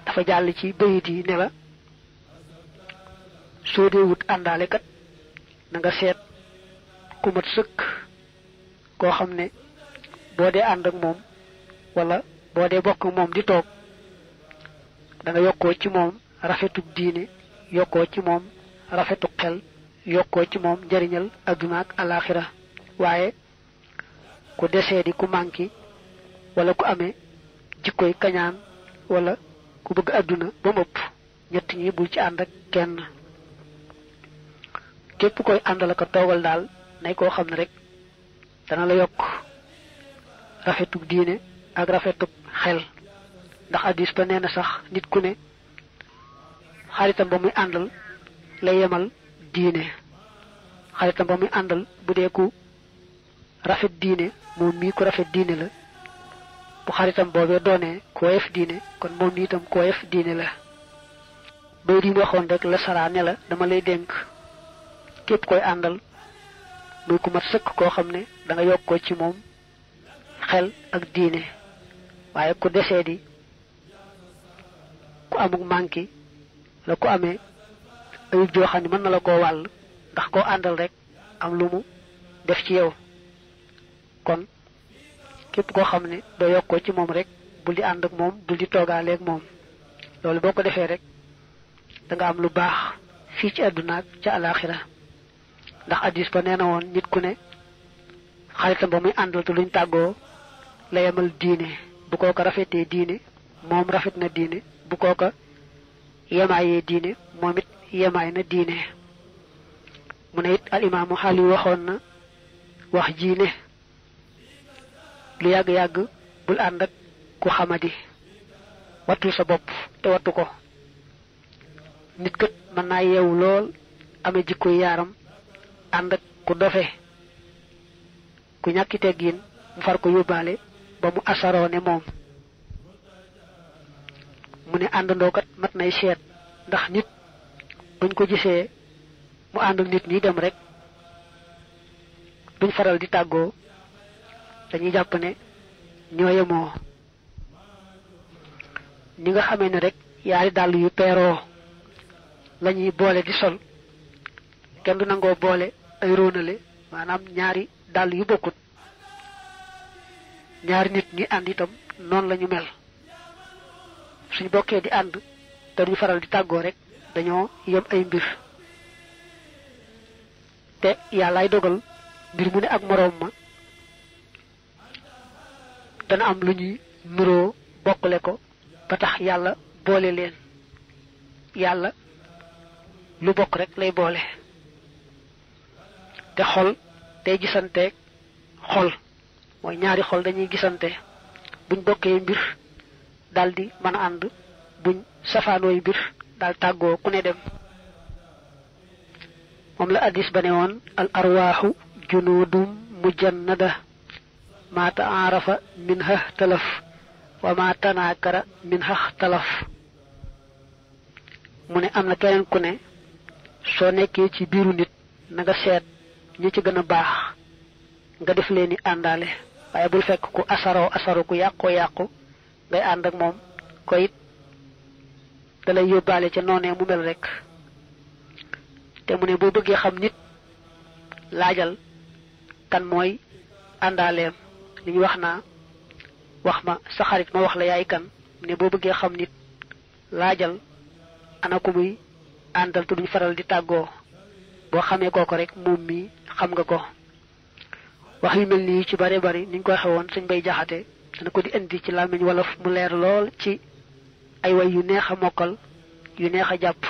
dafa jàll ci bayit yi ne la soo dee wut àndaale kat na nga seet ku mat sëkk koo xam ne boo dee ànd ak moom wala boo dee bokk moom di toog da nga yokkoo ci moom rafetug diine yokkoo ci moom rafetug xel yokkoo ci moom njariñal adduna ak alaxira waaye ku desee di ku manki wala ku amee jikkoy kañaan wala ku bëgg adduna ba mëpp ñett ñi bul ci ànd ak kenn képp koy àndal ko toogal daal nay koo xam ne rek dana la yokk rafetug diine ak rafetug xel ndax hadis ba nee na sax nit ku ne xaritam ba muy àndal lay yemal diine xaritam ba muy àndal bu dee ku rafet diine moom mii ku rafet diine la bu xaritam boobee doonee ku woyof diine kon moom mii itam ku woyof diine la bay di waxoon rek la saraa ne la dama lay dénk képp koy àndal muy ku mat sëkk koo xam ne da nga yokkoo ci moom xel ak diine waaye ku desee di ku amuk manki la ku amee ayub joo xam ne mën na la koo wàll ndax koo àndal rek am lu mu def ci yow kon képp koo xam ne doo yokkoo ci moom rek bul di ànd ak moom bul di toogaaleeg moom loolu boo ko defee rek da nga am lu baax fii ci àdduna ak ca alaxira ndax addis ba nee na woon nit ku ne xaritam ba muy àndal te luñ tàggoo la yemal diine bu kooka rafetee diine moom rafet na diine bu kooka yemaayee diine moom it yemaay na diine mu ne it al imaamu xaali waxoon na wax ji ne lu yàgg-yàgg bul ànd ak ku xamadi wattul sa bopp te wattu ko nit kët mën naa yeewu lool amee jikkoy yaaram ànd ak ku dofe ku ñàkki teggiin mu far ko yóbbaale ba mu asaroo ne moom mu ne àndandoo kat mat nay seet ndax nit buñ ko gisee mu ànd ak nit ñi dem rek duñ faral di tàggoo dañuy jàpp ne ñoo yemoo ni nga xamee ne rek yaari dàll yu peeroo lañuy boole di sol kenn du nangoo boole ay róonale maanaam ñaari dàll yu bokkut ñaari nit ñi ànd itam noonu lañu mel suñ bokkee di ànd te duñ faral di tàggoo rek dañoo yem ay mbir te yàllaay dogal mbir mu ne ak moroom ma dana am lu ñuy nuroo bokkale ko ba tax yàlla boole leen yàlla lu bokk rek lay boole te xol day gisanteeg xol mooy ñaari xol dañuy gisante buñ bokkee mbir daldi mën a ànd buñ safaanooy mbir daal tàggoo ku ne dem moom la addis ba ne woon al arwaaxu junudum mujannada ma taarafa minha talaf wa ma tanaakara minha talaf mu ne am na keneen ku ne soo nekkee ci biiru nit na nga seet ñi ci gën a baax nga def leen ni àndaale waaye bul fekk ku asaro ku yàqu ngay ànd ak moom ko it da lay yóbbaale ca noonee mu mel rek te mu ne boo bëggee xam nit laajal kan mooy àndaaleem li ñu wax naa wax ma sa xarit ma wax la yaay kan mu ne boo bëggee xam nit laajal ana ku muy àndal te duñ faral di tàggoo boo xamee kooko rek moom mi xam nga ko wax yu mel nii ci bare bari niñ ko waxe woon Sëñ Bay Jaxate dana ko di indi ci làmmiñ wolof mu leer lool ci ay way yu neex a mokkal yu neex a jàpp